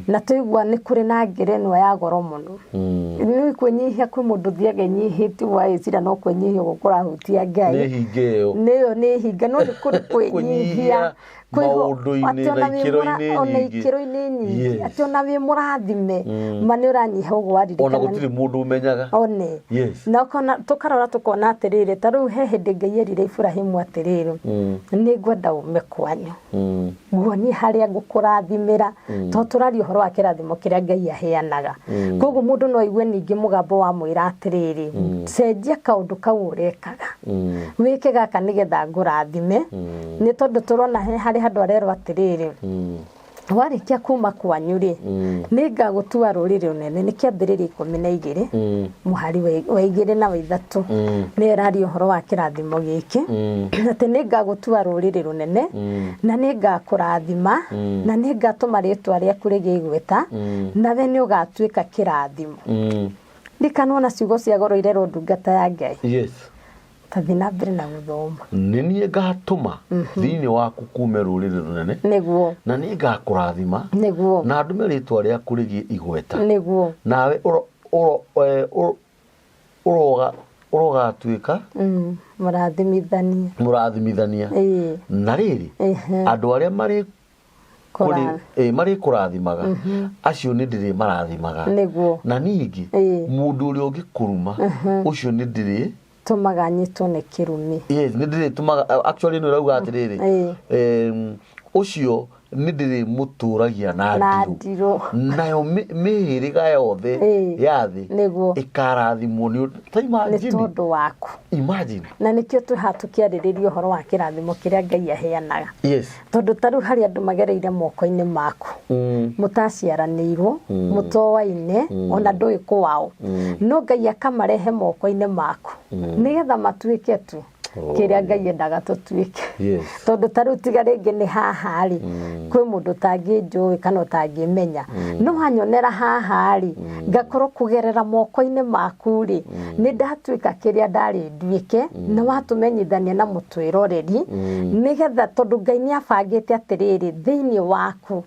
na twaigua nĩ kũrĩ na ngerenwa ya goro mũno. Nĩ kwĩnyihia, kwĩ mũndũ ũthiaga enyihĩtie ũgagĩciria no kwĩnyihia ũguo kũrahutia Ngai. Nĩ hinga ĩyo. Nĩyo nĩ hinga, no nĩ kũrĩ kwĩnyihia Maũndũ-inĩ na ikĩro-inĩ ona nyingĩ. ikĩro-inĩ nyingĩ. Atĩ ona wĩ mũrathime, ma nĩ ũranyiha ũguo waririkana. Ona gũtirĩ mũndũ ũmenyaga. One. Na ũkona, tũkarora tũkona atĩrĩrĩ, ta rĩu he hĩndĩ Ngai erire Iburahĩmu atĩrĩrĩ, nĩ ngwenda ume kwanyu. Nguonie harĩa ngũkũrathimĩra. Tondũ tũraria ũhoro wa kĩrathimo kĩrĩa Ngai aheanaga. Koguo mũndũ no aigue ningĩ mũgambo wa mwĩra atĩrĩrĩ, cenjia kaũndũ kau ũrekaga. Wĩke gaka nĩgetha ngũrathime. Nĩ tondũ tũrona he harĩ handũ arerwo atĩrĩrĩ, warĩkia kuma kwanyu rĩ, nĩ ngagũtua rũrĩrĩ rũnene. Nĩ kĩambĩrĩria 12, mũhari wa 2 na wa 3. Nĩ ĩraria ũhoro wa kĩrathimo gĩkĩ, atĩ nĩ ngagũtua rũrĩrĩ rũnene, na nĩ ngakũrathima, na nĩ ngatũma rĩtwa rĩaku rĩgĩe igweta, nawe nĩ ũgatuĩka kĩrathimo. Ndikanwo na ciugo cia goro irerwo ndungata ya Ngai. Tathiĩ na mbere na gũthoma. Nĩ niĩ ngatũma thĩinĩ waku kume rũrĩrĩ rũnene. Nĩguo. Na nĩ ngakũrathima. Nĩguo. Na ndũme rĩtwa rĩaku rĩgĩe igweta. Nĩguo. Nawe Ũrogatuĩka Mũrathimithania. Mũrathimithania. Na rĩrĩ, andũ arĩa marĩ marĩkũrathimaga, acio nĩ ndĩrĩmarathimaga. Na ningĩ mũndũ ũrĩa ũngĩkũruma, ũcio nĩ ndĩrĩ tũmaga nyitwo nĩ kĩrumi. Yes, nĩ ndĩrĩtũmaga. Actually, ĩno ĩrauga atĩrĩrĩ, ũcio nĩ ndĩrĩmũtũragia na na ndirũ, ndirũ, nayo mĩhĩrĩga yothe ya thĩ ĩkarathimwo nĩ ũndũ ta nĩ imagine. Tondũ waku. Imagine. Na nĩkĩo twĩ haha tũkĩarĩrĩria ũhoro wa kĩrathimo kĩrĩa Ngai aheanaga, tondũ ta rĩu harĩ andũ magereire moko-inĩ maku, mũtaciaranĩirwo, mũtoaine, ona ndũĩ kwao, no Ngai akamarehe moko-inĩ maku nĩgetha matuĩke tu kĩrĩa Ngai endaga tũtuĩke. Tondũ ta rĩu tiga rĩngĩ nĩ haha rĩ, kwĩ mũndũ ũtangĩnjũĩ kana ũtangĩmenya, no wanyonera haha rĩ, ngakorwo kũgerera moko-inĩ maku rĩ, nĩ ndatuĩka kĩrĩa ndarĩ nduĩke, na watũmenyithania na mũtwĩroreri, nĩgetha tondũ Ngai nĩ abangĩte atĩrĩrĩ, thĩinĩ waku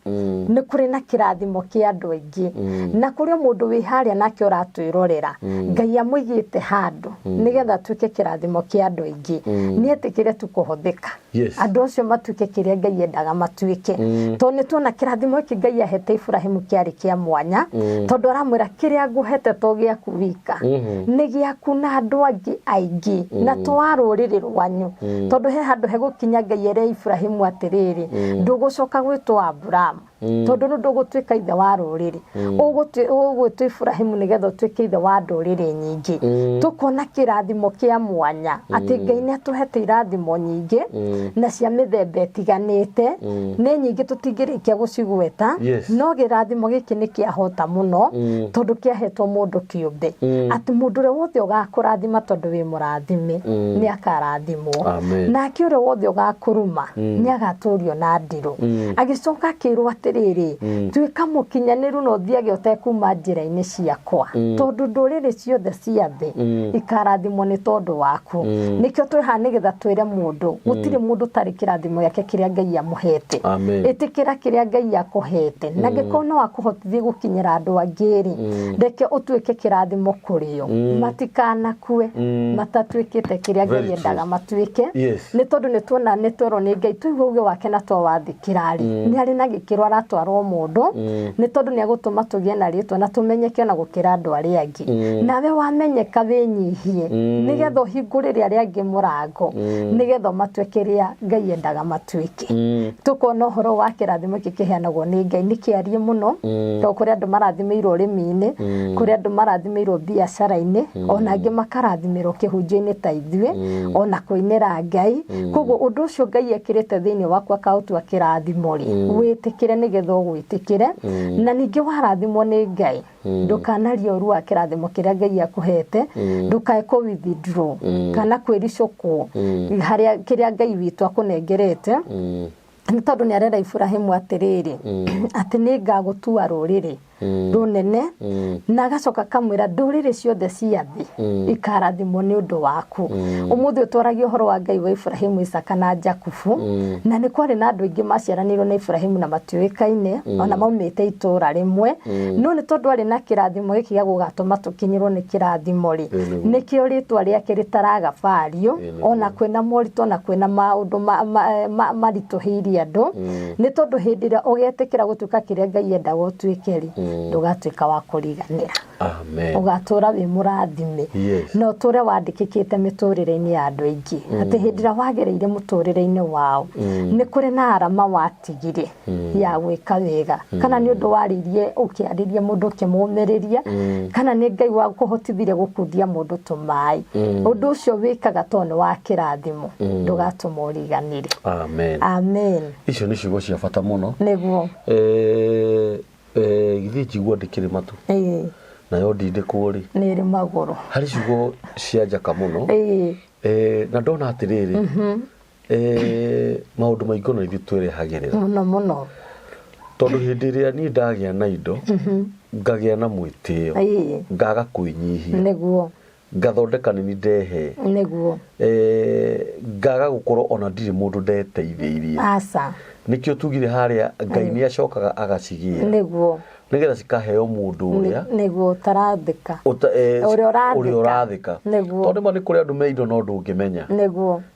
nĩ kũrĩ na kĩrathimo kĩa andũ aingĩ, na kũrĩ o mũndũ wĩ harĩa nake ũratwĩrorera, Ngai amũigĩte handũ nĩgetha atuĩke kĩrathimo kĩa andũ aingĩ. Nĩ etĩkĩre tu kũhũthĩka, andũ acio matuĩke kĩrĩa Ngai endaga matuĩke, tondũ nĩ tuona kĩrathimo gĩkĩ Ngai ahete Iburahimu kĩarĩ kĩa mwanya, tondũ aramwĩra kĩrĩa ngũhete to gĩaku wika, nĩ gĩaku na andũ angĩ aingĩ, na to a rũrĩrĩ rwanyu, tondũ he handũ hegũkinya Ngai ere Iburahimu atĩrĩrĩ, ndũgũcoka gwĩtwo Aburamu, tondũ rĩu ndũgũtuĩka ithe wa rũrĩrĩ, ũgwĩtwo Iburahimu nĩgetha ũtuĩke ithe wa ndũrĩrĩ nyingĩ. Tũkona kĩrathimo kĩa mwanya atĩ Ngai nĩ atũhete irathimo nyingĩ na cia mĩthemba ĩtiganĩte, nĩ nyingĩ tũtingĩrĩkia gũcigweta. No kĩrathimo gĩkĩ nĩ kĩahota mũno, tondũ kĩahetwo mũndũ kĩũmbe, atĩ mũndũ ũrĩa wothe ũgakũrathima tondũ wĩ mũrathime nĩ akarathimwo. Amen. Nake ũrĩa wothe ũgakũruma nĩ agatũrio na ndirũ. Agĩcoka akĩrwo atĩrĩrĩ, tuĩka mũkinyanĩru na ũthiage ũtekuma njĩra-inĩ ciakwa, tondũ ndũrĩrĩ ciothe cia thĩ ikarathimwo nĩ tondũ waku. Nĩkĩo twĩ haha, nĩgetha twĩre mũndũ gũtirĩ mũndũ ũtarĩ kĩrathimo gĩake kĩrĩa Ngai amũhete. Amen. Ĩtĩkĩra kĩrĩa Ngai akũhete, na angĩkorwo no akũhotithie gũkinyĩra andũ angĩ rĩ, reke ũtuĩke kĩrathimo kũrĩo, matikanakue matatuĩkĩte kĩrĩa Ngai Very true. endaga matuĩke. Nĩ tondũ nĩ tuona, nĩ twerwo nĩ Ngai, twaigua uge wake na twawathĩkĩra rĩ, nĩ arĩ na gĩkĩro aratwarwo mũndũ, nĩ tondũ nĩ agũtũma tũgĩe na rĩtwa na tũmenyeke ona gũkĩra andũ arĩa angĩ. Nawe wamenyeka, wĩnyihie nĩgetha ũhingũrĩre arĩa angĩ mũrango, nĩgetha matue kĩrĩa Ngai endaga matuĩke. Tũkona ũhoro wa kĩrathimo gĩkĩ kĩheanagwo nĩ Ngai nĩ kĩarie mũno, tondũ kũrĩ andũ marathimĩirwo ũrĩmi-inĩ, kũrĩ andũ marathimĩirwo biacara-inĩ, ona angĩ makarathimĩrwo kĩhunjio-inĩ ta ithuĩ, ona kũinĩra Ngai. Koguo ũndũ ũcio Ngai ekĩrĩte thĩinĩ waku akaũtua kĩrathimo rĩ, wĩtĩkĩre nĩgetha ũgwĩtĩkĩre. Na ningĩ warathimwo nĩ Ngai, ndũkanarie ũru wa kĩrathimo kĩrĩa Ngai akũhete, ndũkae kũ withdraw kana kwĩricũkwo harĩa kĩrĩa Ngai witũ akũnengerete, nĩ tondũ nĩ arera Iburahimu atĩrĩrĩ, atĩ nĩ ngagũtua rũrĩrĩ rũnene, na agacoka akamwĩra ndũrĩrĩ ciothe cia thĩ ikarathimwo nĩ ũndũ waku. Ũmũthĩ ũtwaragia ũhoro wa Ngai wa Iburahimu, Isaka na Jakubu, na nĩ kwarĩ na andũ aingĩ maciaranĩirwo na Iburahimu na matiũĩkaine, ona maumĩte itũũra rĩmwe, no nĩ tondũ arĩ na kĩrathimo gĩkĩ gĩa gũgatũma tũkinyĩrwo nĩ kĩrathimo rĩ, nĩkĩo rĩtwa rĩake rĩtaraga bario, ona kwĩna moritũ, ona kwĩna maũndũ maritũhĩirie andũ, nĩ tondũ hĩndĩ ĩrĩa ũgetĩkĩra gũtuĩka kĩrĩa Ngai endaga ũtuĩke rĩ, ndũgatuĩka wa kũriganĩra. Amen. Ũgatũra wĩ mũrathime na ũtũre wandĩkĩkĩte mĩtũrĩre-inĩ ya andũ aingĩ, atĩ hĩndĩ ĩrĩa wagereire mũtũrĩre-inĩ wao, nĩ kũrĩ na arama watigire ya gwĩka wega, kana nĩ ũndũ warĩirie ũkĩarĩria mũndũ ũkĩmũmĩrĩria, kana nĩ Ngai wakũhotithirie gũkundia mũndũ tũmaĩ. Ũndũ ũcio wĩkaga tondũ nĩ wa kĩrathimo, ndũgatũma ũriganĩre. Amen. Amen. Icio nĩ ciugo cia bata mũno. Nĩguo. Githĩ njigua ndĩkĩrĩ matũ, nayo ndindĩkwo rĩ, nĩ ĩrĩ magũrũ. Harĩ ciugo cia njaka mũno. Na ndona atĩrĩrĩ, maũndũ maingĩ ona ithuĩ twĩrehagĩrĩra mũno mũno, tondũ hĩndĩ ĩrĩa niĩ ndagĩa na indo, ngagĩa na mwĩtĩo, ngaga kwĩnyihia, ngathondeka nĩ ndehe, ngaga gũkorwo ona ndirĩ mũndũ ndeteithĩirie. Aca. Nĩkĩo tugire harĩa Ngai nĩ acokaga agacigĩra. Na Nĩgetha cikaheo mũndũ ũrĩa Nĩguo ũtarathĩka. Ũrĩa Ũrĩa ũrathĩka. Ũrĩa ũrathĩka. Nĩguo. Tondũ ma nĩ kũrĩ andũ me indo no ndũngĩmenya.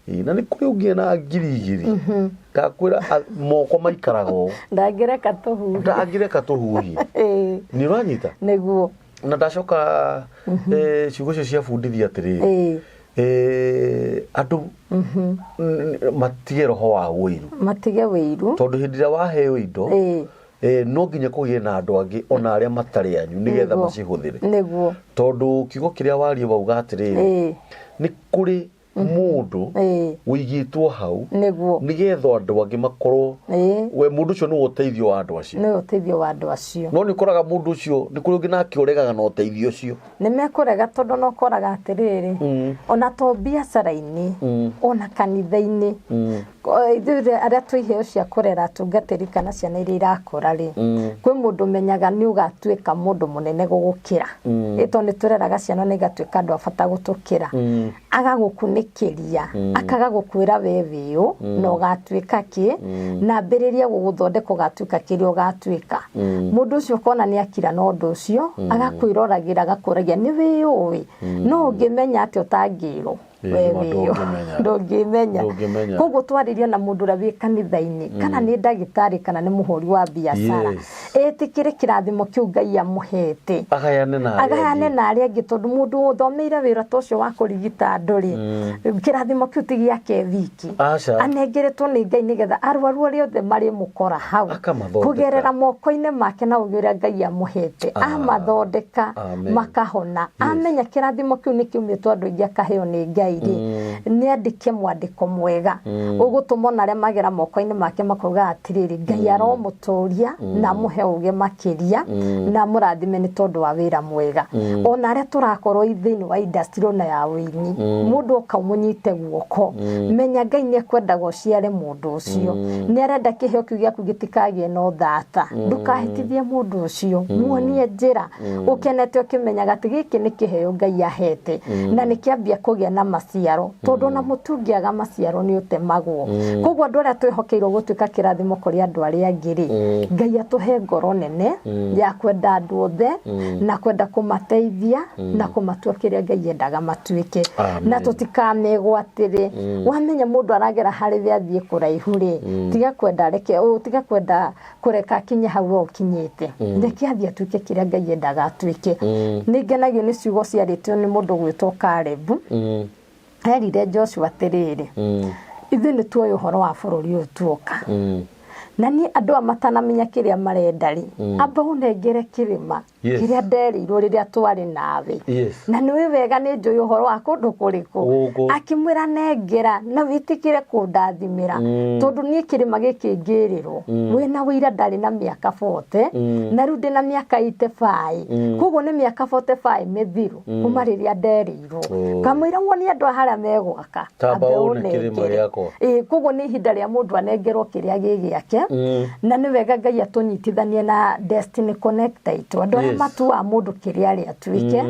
Ĩĩ, na nĩ kũrĩ ũngĩ na 2000 ndakwĩra moko maikaraga ũũ. Ndangĩreka tũhuhie. Ndangĩreka tũhuhie. Nĩ ũranyita? Nĩguo. Na ndacoka ciugo icio ciabundithia atĩrĩrĩ, andũ matige roho wa ũiru. Matige wĩiru. Tondũ hĩndĩ ĩrĩa waheo indo, no nginya kũgĩe na andũ angĩ ona arĩa matarĩ anyu nĩgetha macihũthĩre. Nĩguo. Tondũ kiugo kĩrĩa warie wauga atĩrĩrĩ, nĩ kũrĩ mũndũ ũigĩtwo hau nĩgetha andũ angĩ makorwo we mũndũ ũcio nĩwe ũteithio wa andũ acio. Nĩwe ũteithio wa andũ acio. No nĩ ũkoraga mũndũ ũcio nĩ kũrĩ ũngĩ nake ũregaga na ũteithio ũcio. Nĩ mekũrega tondũ no ũkoraga atĩrĩrĩ, ona to biacara-inĩ, ona kanitha-inĩ, ithuĩ arĩa twĩ iheo cia kũrera atungatĩri kana ciana iria irakũra rĩ, kwĩ mũndũ ũmenyaga nĩ ũgatuĩka mũndũ mũnene gũgũkĩra. Tondũ nĩ tũreraga ciana na igatuĩka andũ a bata gũtũkĩra. Agagũkunĩkĩria, akaga gũkwĩra we wĩũ, na ũgatuĩka kĩ, na ambĩrĩria gũgũthondeka ũgatuĩka kĩrĩa ũgatuĩka. Mũndũ ũcio ũkona nĩ akira na ũndũ ũcio, agakwĩroragĩra, agakũragia nĩ wĩũĩ, no ũngĩmenya atĩa ũtangĩrwo. We ndũngĩmenya. Ndũngĩmenya. Ndũngĩmenya. Koguo twarĩrie na mũndũ ũrĩa wĩ kanitha-inĩ, kana nĩ ndagĩtarĩ kana nĩ mũhũri wa biacara, etĩkĩre kĩrathimo kĩu Ngai amũhete. Agayane na arĩa Agayane angĩ. na arĩa angĩ, tondũ mũndũ ũthomeire wĩra ta ũcio wa kũrigita andũ rĩ, kĩrathimo kĩu ti gĩake wiki. Aca. Anengeretwo nĩ Ngai nĩgetha arwaru arĩa othe marĩmũkora hau. Akamathondeka. Kũgerera moko-inĩ make na ũgĩ ũrĩa Ngai amũhete. Amathondeka, Amen. makahona. Amenya kĩrathimo kĩu nĩ kiumĩtwo andũ aingĩ akaheo nĩ Ngai rĩ, nĩ andĩke mwandĩko mwega ũgũtũma ona arĩa magera moko-inĩ make makauga atĩrĩrĩ, Ngai aromũtũria na amũhe ũgĩ makĩria na amũrathime nĩ tondũ wa wĩra mwega. Ona arĩa tũrakorwo thĩinĩ wa industry ona ya ũini, mũndũ oka ũmũnyite guoko, menya Ngai nĩ ekwendaga ũciare mũndũ ũcio, nĩ arenda kĩheo kĩu gĩaku gĩtikagĩe na ũthata, ndũkahĩtithie mũndũ ũcio, muonie njĩra ũkenete ũkĩmenyaga atĩ gĩkĩ nĩ kĩheo Ngai ahete na nĩ kĩambia kũgĩa na maciaro, tondũ ona mũtungĩaga maciaro nĩ ũtemagwo. Koguo andũ arĩa twĩhokeirwo gũtuĩka kĩrathimo kũrĩ andũ arĩa angĩ rĩ, Ngai atũhe ngoro nene ya kwenda andũ othe na kwenda kũmateithia na kũmatua kĩrĩa Ngai endaga matuĩke. Amen. Na tũtikamegwatĩre. Wamenya mũndũ aragera harĩ we athiĩ kũraihu rĩ, tiga kwenda reke, tiga kwenda kũreka akinye hau we ũkinyĩte. Reke athiĩ atuĩke kĩrĩa Ngai endaga atuĩke. Nĩ ngenagio nĩ ciugo ciarĩtio nĩ mũndũ gwĩtwo Caleb. Erire Joshua atĩrĩrĩ, ithuĩ nĩ tuoĩ ũhoro wa bũrũri ũyũ tuoka. Na niĩ andũ aya matanamenya kĩrĩa marenda rĩ, amba ũnengere kĩrĩma kĩrĩa nderĩirwo rĩrĩa twarĩ nawe. Na nĩ ũĩ wega nĩ njũĩ ũhoro wa kũndũ kũrĩkũ. Akĩmwĩra nengera na wĩtĩkĩre kũndathimĩra, tondũ niĩ kĩrĩma gĩkĩ ngĩrĩrwo, wĩna ũira ndarĩ na mĩaka 40, na rĩu ndĩna mĩaka 85. Koguo nĩ mĩaka 45 mĩthiru kuma rĩrĩa nderĩirwo. Kamũira wonie andũ a harĩa megwaka, Tamba ambe ũne kĩrĩma ũnengere. gĩakwa. Koguo nĩ ihinda rĩa mũndũ anengerwo kĩrĩa gĩ gĩake. Na nĩ wega Ngai atũnyitithanie na Destiny Connector itũ, andũ arĩa matuaga mũndũ kĩrĩa arĩ atuĩke,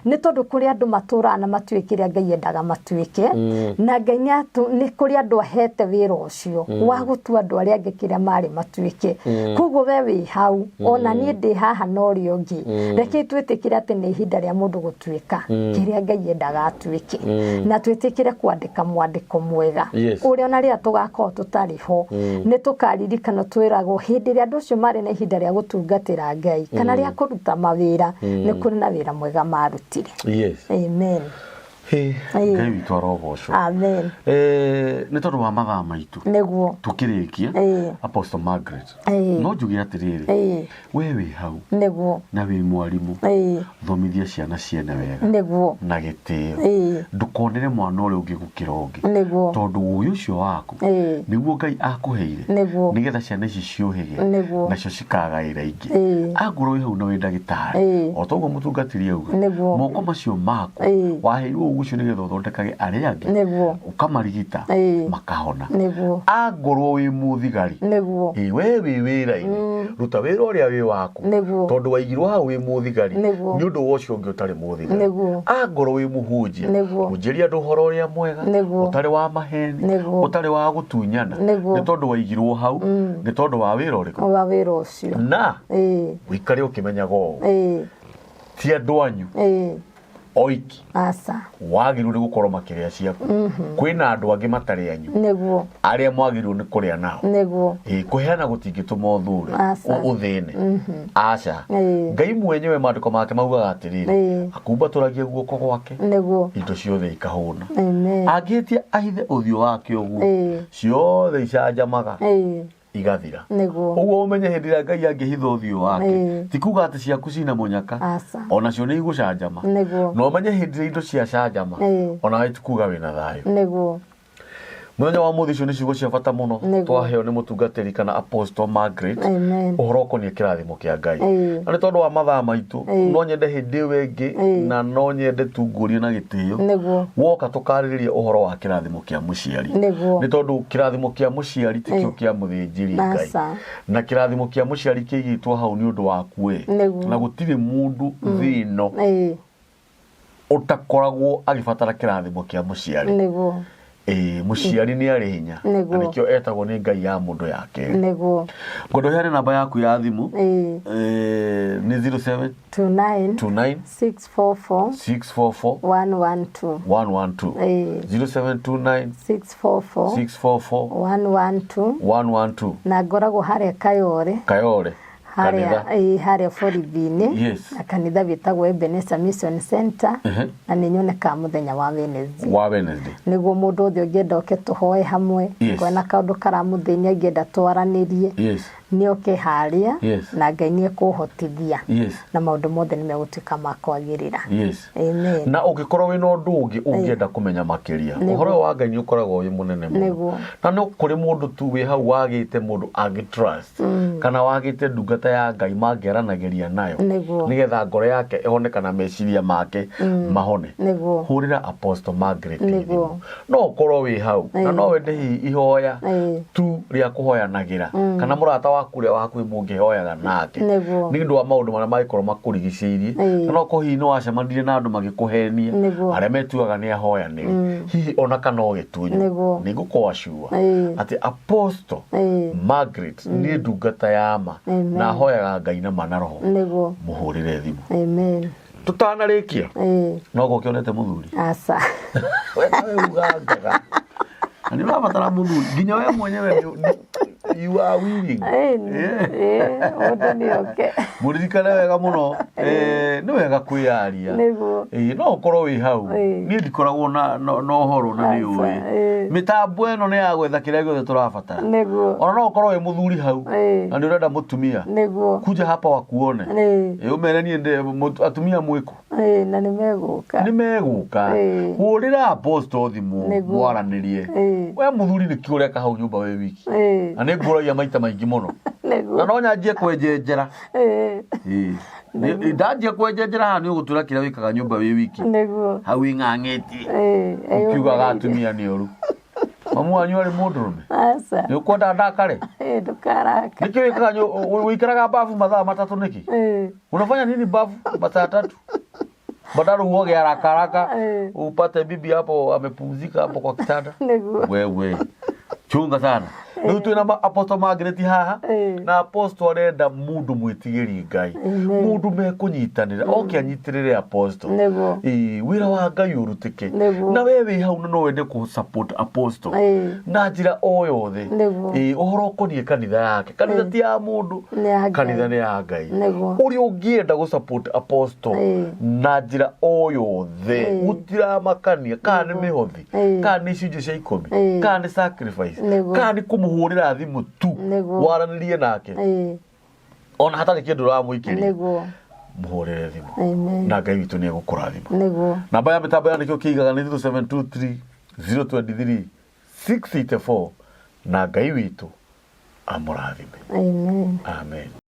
nĩ tondũ kũrĩ andũ matũraga na matiũĩ kĩrĩa Ngai endaga matuĩke. Na Ngai nĩ kũrĩ andũ ahete wĩra ũcio wa gũtua andũ arĩa angĩ kĩrĩa marĩ matuĩke. Koguo we wĩ hau, ona niĩ ndĩ haha na ũrĩa ũngĩ, reke twĩtĩkĩre atĩ nĩ ihinda rĩa mũndũ gũtuĩka kĩrĩa Ngai endaga atuĩke. Na twĩtĩkĩre kwandĩka mwandĩko mwega ũrĩa ona rĩrĩa tũgakorwo tũtarĩ ho, nĩ tũkaririkana twĩragwo hĩndĩ ĩrĩa andũ acio marĩ na ihinda rĩa gũtungatĩra Ngai kana rĩa kũruta mawĩra, nĩ kũrĩ na wĩra mwega marutire. Amen. Ngai witũ arogocwo. Amen. Nĩ tondũ wa mathaa maitũ. Nĩguo. Tũkĩrĩkia, Apostle Margaret. No njuge atĩrĩrĩ, we wĩ hau. Nĩguo. Na wĩ mwarimũ. Thomithia ciana ciene wega. Nĩguo. Na gĩtĩo. Ndũkonere mwana ũrĩa ũngĩ gũkĩra ũngĩ. Nĩguo. Tondũ ũgĩ ũcio waku nĩguo Ngai akũheire. Nĩguo. Nĩgetha ciana ici ciũhĩge. Nĩguo. Nacio cikagaĩra ingĩ. Angorwo wĩ hau na wĩ ndagĩtarĩ. O ta ũguo mũtungatĩri auga. Nĩguo. Moko macio maku waheirwo ũcio nĩgetha ũthondekage arĩa angĩ Nĩguo. ũkamarigita Ĩĩ. makahona Nĩguo. angorwo wĩ mũthigari Nĩguo. Ĩĩ, we wĩ wĩra-inĩ ruta wĩra ũrĩa wĩ waku Nĩguo. tondũ waigirwo hau wĩ mũthigari Nĩguo. nĩ ũndũ wa ũcio ũngĩ ũtarĩ mũthigari Nĩguo. angorwo wĩ mũhunjia Nĩguo. hunjĩria andũ ũhoro ũrĩa mwega Nĩguo. ũtarĩ wa maheni Nĩguo. ũtarĩ wa gũtunyana Nĩguo. nĩ tondũ waigirwo hau nĩ tondũ wa wĩra ũrĩkũ Wa wĩra ũcio. na Ĩĩ. ũikare ũkĩmenyaga ũũ Ĩĩ. ti andũ anyu Ĩĩ. oiki Aca. wagĩrĩirwo nĩ gũkorwo makĩrĩa ciaku kwĩna andũ angĩ matarĩ anyu Nĩguo. arĩa mwagĩrĩirwo nĩ kũrĩa nao Nĩguo. Ĩĩ, kũheana gũtingĩtũma ũthure Aca. ũthĩne aca Ĩĩ. Ngai mwenyewe maandĩko make maugaga atĩrĩrĩ Ĩĩ. akumbatũragia guoko gwake Nĩguo. indo ciothe ikahũna Amen. angĩtia ahithe ũthiũ wake ũguo Ĩĩ. ciothe icanjamaga Ĩĩ. igathira Nĩguo. ũguo ũmenye hĩndĩ ĩrĩa Ngai angĩhitha ũthiũ wake Ĩĩ. ti kuga atĩ ciaku cina mũnyaka Aca. onacio nĩ igũcanjama Nĩguo. na ũmenye hĩndĩ ĩrĩa indo ciacanjama Ĩĩ. onawe ti kuga wĩna thayũ Nĩguo. Mũthenya wa mũthĩ icio nĩ ciugo cia bata mũno Nĩguo. twaheo nĩ mũtungatĩri kana Apostle Margaret Amen. ũhoro ũkoniĩ kĩrathimo kĩa Ngai Ĩĩ. na nĩ tondũ wa mathaa maitũ Ĩĩ. no nyende hĩndĩ ĩyo ĩngĩ Ĩĩ. na no nyende tu ngũrie na gĩtĩo Nĩguo. woka tũkarĩrĩria ũhoro wa kĩrathimo kĩa mũciari Nĩguo. nĩ tondũ kĩrathimo kĩa mũciari tikĩo Ĩĩ. kĩa mũthĩnjĩri Ngai Aca. na kĩrathimo kĩa mũciari kĩigĩtwo hau nĩ ũndũ waku we Nĩguo. na gũtirĩ mũndũ thĩ ĩno Ĩĩ. ũtakoragwo agĩbatara kĩrathimo kĩa mũciari Nĩguo. Ĩĩ, mũciari nĩ arĩ hinya na Nĩguo. nĩkĩo etagwo nĩ Ngai ya mũndũ ya kerĩ Nĩguo. ngwenda ũheane namba yaku ya thimũ Ĩĩ. Nĩ 07 29 29 644 644 112. 112 Ĩĩ. 0729 644 644 112 112 na ngoragwo harĩa Kayore Kayore harĩa kanitha ĩĩ, harĩa borithi-inĩ Yes. na kanitha wĩtagwo Ebenezer Mission Center Ehe. na nĩ nyonekaga mũthenya wa Wednesday wa Wednesday nĩguo mũndũ othe ũngĩenda oke tũhoe hamwe Yes. kwena kaũndũ karamũthĩnia angĩenda twaranĩrie yes nĩ oke harĩa Yes. na Ngai nĩ ekũhotithia yes na maũndũ mothe nĩ megũtuĩka ma kwagĩrĩra yes amen na ũngĩkorwo wĩna ũndũ ũngĩ ũngĩenda kũmenya makĩria Nĩguo. ũhoro ũyũ wa Ngai nĩ ũkoragwo wĩ mũnene mũno Nĩguo. na no kũrĩ mũndũ tu wĩ hau wagĩte mũndũ angĩ trust kana wagĩte ndungata ya Ngai mangĩaranagĩria nayo Nĩguo. nĩgetha ngoro yake ĩhone kana meciria make mahone Nĩguo. hũrĩra Apostle Margaret Nĩguo. thimũ no ũkorwo wĩ hau na Ĩĩ. no wende hihi ihoya Ĩĩ. tu rĩa kũhoyanagĩra kana mũrata waku ũrĩa wa hakuhĩ mũngĩhoyaga nake Nĩguo. nĩ ũndũ wa maũndũ marĩa mangĩkorwo makũrigicĩirie Ĩĩ. na no korwo hihi nĩ wacemanirie na andũ magĩkũhenia Nĩguo. arĩa metuaga nĩ ahoyanĩri hihi ona kana ũgĩtunywo Nĩguo. nĩ ngũkwacua Ĩĩ. atĩ Apostle Ĩĩ. Margaret nĩ ndungata ya ma Amen. na ahoyaga Ngai na ma na roho Nĩguo. mũhũrĩre thimũ Amen. tũtanarĩkia Ĩĩ. no ũkĩonete mũthuri Aca. we nawe ugangaga na nĩ ũrabatara mũthuri nginya we mwenyewe you are willing Ĩĩ, ĩĩ, mũndũ nĩ oke. mũririkane wega mũno nĩ wega kwĩyaria Nĩguo. Ĩĩ, no ũkorwo wĩ hau Ĩĩ. niĩ ndikoragwo na ũhoro na nĩ Aca, ũĩ ĩĩ. mĩtambo ĩno nĩ ya gwetha kĩrĩa gĩothe tũrabatara Nĩguo. ona no ũkorwo wĩ mũthuri hau Ĩĩ. na nĩ ũrenda mũtumia Nĩguo. kuja hapa wakuone Ĩĩ. Ĩĩ, ũmere niĩ atumia mwĩkũ Ĩĩ, na nĩ megũka. nĩ megũka Ĩĩ. hũrĩra apostle thimũ Nĩguo. mwaranĩrie Ĩĩ. we mũthuri nĩkĩ ũreka hau nyũmba wĩ wiki Ĩĩ. na nĩ ngũragia maita maingĩ mũno na Nĩguo. no nyanjie kwenjenjera Ĩĩ. Ĩĩ. Ndanjia kwenjenjera haha nĩ ũgũtwĩra kĩrĩa wĩkaga nyũmba wĩ wiki Nĩguo. hau ĩng'ang'ĩtie Ĩĩ. ũkiugaga atumia nĩ ũru mamu wanyu arĩ mũndũrũme Aca. nĩ ũkwenda ndakare Ĩĩ, ndũkaraka. nĩkĩ wĩkaga wĩikaraga bafu mathaa matatũ nĩkĩ Ĩĩ. unafanya nini bafu masaa tatu badala uoge haraka haraka Eh. upate bibi hapo amepumzika hapo kwa kitanda Nĩguo. wewe chunga sana rĩu twĩna Apostle Margaret haha Eh. na Apostle arenda mũndũ mwĩtigĩri Ngai Amen. mũndũ mekũnyitanĩra oke anyitĩrĩre Apostle Nĩguo. Ĩĩ, wĩra wa Ngai ũrutĩke Nĩguo. na we wĩ hau na no wende kũ support Apostle Ĩĩ. na njĩra o yothe Nĩguo. Ĩĩ, ũhoro ũkoniĩ kanitha yake kanitha ti ya mũndũ Nĩ ya Ngai. kanitha nĩ ya Ngai Nĩguo. ũrĩa ũngĩenda gũ support Apostle Ĩĩ. na njĩra o yothe Ĩĩ. gũtiramakania kana nĩ mĩhothi Ĩĩ. kana nĩ icunjĩ cia ikũmi Ĩĩ. kana nĩ sacrifice Nĩguo. kana nĩ kũmũhũrĩra thimũ tu Nĩguo. waranĩrie nake Ĩĩ. ona hatarĩ kĩndũ ũramũikĩria Nĩguo. mũhũrĩre thimũ Amen. na Ngai witũ nĩ egũkũrathima Nĩguo. namba ya mĩtambo ya nĩkĩo kĩigaga nĩ 0723 023 684 na Ngai witũ amũrathime Amen. amen.